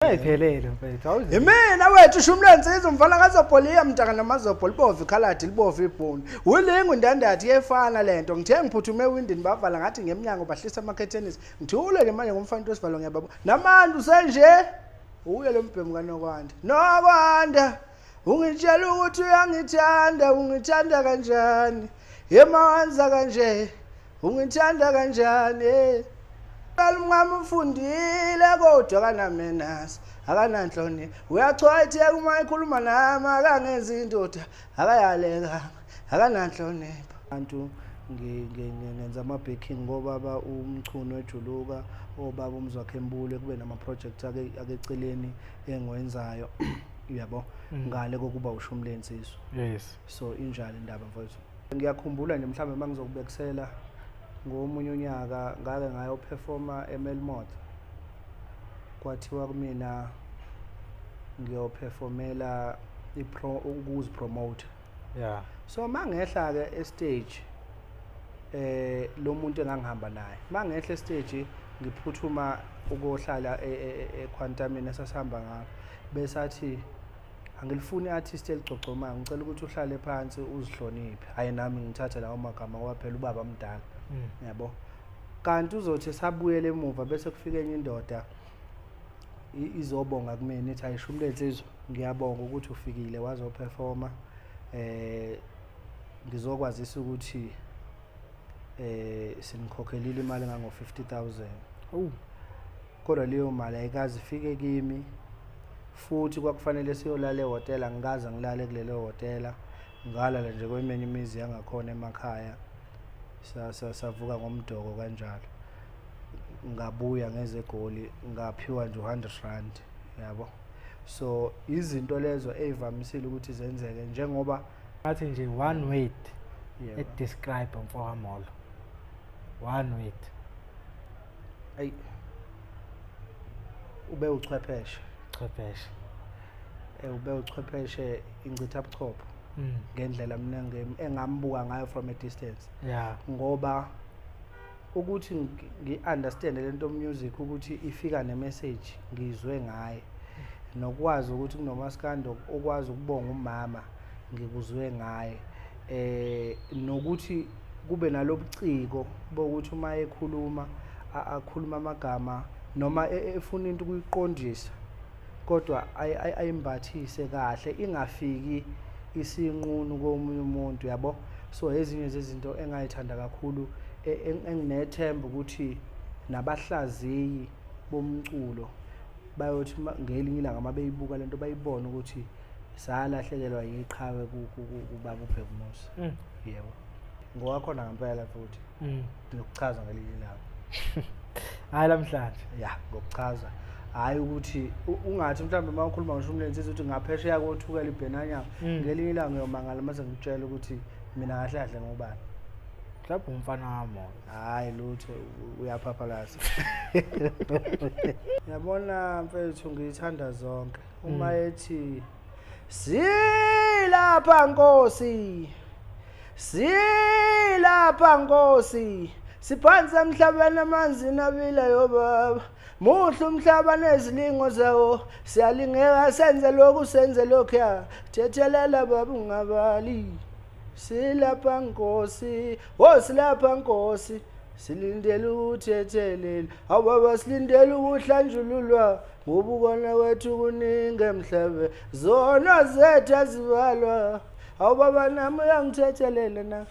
Ayiphelele mfethu. Awuze. Imina wethu shumi lensizwa umfana kaZobholiya mntaka namazobho libovu ikhaladi libovu ibhunu. Wilingu ndandathi iyefana lento. Ngithe ngiphuthume ewindini bavala ngathi ngemnyango bahlisa amakhethenisi. Ngithule ke manje ngomfana wesivalo ngiyababo. Namanje usenje uye lo mbhemu kaNokwanda. Nokwanda ungitshela ukuthi uyangithanda ungithanda kanjani? Yema wanza kanje ungithanda kanjani? Eh. Umama ufundile kodwa akanamenasi akananhloni uyachwayitheka uma ekhuluma nami akangenzi indoda akayalekanga akananhlonipho abantu ngenza ama-backing ngobaba uMchunu ejuluka obaba uMzwakhe Mbule kube nama-project akeceleni engiwenzayo uyabo ngale kokuba ushumi lensizwa. So injalo indaba mfowethu. Ngiyakhumbula nje mhlawumbe uma ngizokubekisela ngomunye unyaka ngake ngayoperforma eMelmoth, kwathiwa kumina ngiyoperformela i-pro ukuzipromote. So mangehla ke estage lo muntu engangihamba naye, mangehla estage ngiphuthuma ukuyohlala eQuantumini esasihamba ngalo, besathi angilifuni i-artist eligcogcomayo, ngicela ukuthi uhlale phansi uzihloniphe. Hayi nami ngithathe lawo magama ngoba phela ubaba mdala. Yabo. Kanti uzothi sabuyela emuva bese kufika enye indoda izobonga kumina ithi ayishumi lensizwa ngiyabonga ukuthi ufikile wazoperforma, ngizokwazisa ukuthi sinikhokhelile imali engango 50,000. Kodwa leyo mali ayikaze ifike kimi, futhi kwakufanele siyolala ehhotela, ngikaze ngilale kulelo hhotela, ngalala nje kweminye imizi yangakhona emakhaya, savuka ngomdoko kanjalo, ngabuya ngeze eGoli ngaphiwa nje u100 rand yabo. So izinto lezo ezivamisile ukuthi zenzeke njengoba ngathi nje one word e describe mfokaMolo, one word. Ayi ube uchwepheshe. Chwepheshe. Ube uchwepheshe incitha buchopho ngendlela mina engambuka ngayo from a distance. Ngoba ukuthi ngi-understand lento music ukuthi ifika ne-message ngizwe ngaye, nokwazi ukuthi kunomaskandi okwazi ukubonga umama ngikuzwe ngaye, nokuthi kube nalobuciko bokuthi uma ekhuluma akhuluma amagama noma efuna into ukuyiqondisa kodwa ayimbathise kahle ingafiki isinqunu komunye umuntu yabo. So ezinye zezinto engayithanda kakhulu enginethemba ukuthi nabahlaziyi bomculo bayothi ngelinye ilanga mabeyibuka lento bayibone ukuthi salahlekelwa yiqhawe kubaba uBhekumuzi. Yebo, ngowakhona ngempela futhi. Ngokuchaza ngelinye ilanga. Hayi namhlanje. Ya, ngokuchaza. Hayi ukuthi ungathi mhlawumbe uma ukhuluma ngoshumi lensizwa ukuthi ngaphesheya kothukela ibhenanyana, ngelinye ilanga uyomangala mase ngikutshela ukuthi mina kahle kahle ngubani. Mhlawumbe umfana wami. Hayi lutho, uyaphaphalaza. Yabona mfethu ngiyithanda zonke. Uma ethi silapha Nkosi, silapha Nkosi, siphansi emhlabeni amanzini abilayo baba, muhle umhlaba nezilingo zawo, siyalingeka senze lokhu senze lokhuya, thethelela baba ungabali, silapha Nkosi, oh silapha Nkosi, silindele ukuthethelela, awu baba silindele ukuhlanjululwa, ngoba ukona kwethu kuningi emhlabeni, zona zethu azibalwa, awu baba nami uyangithethelela na.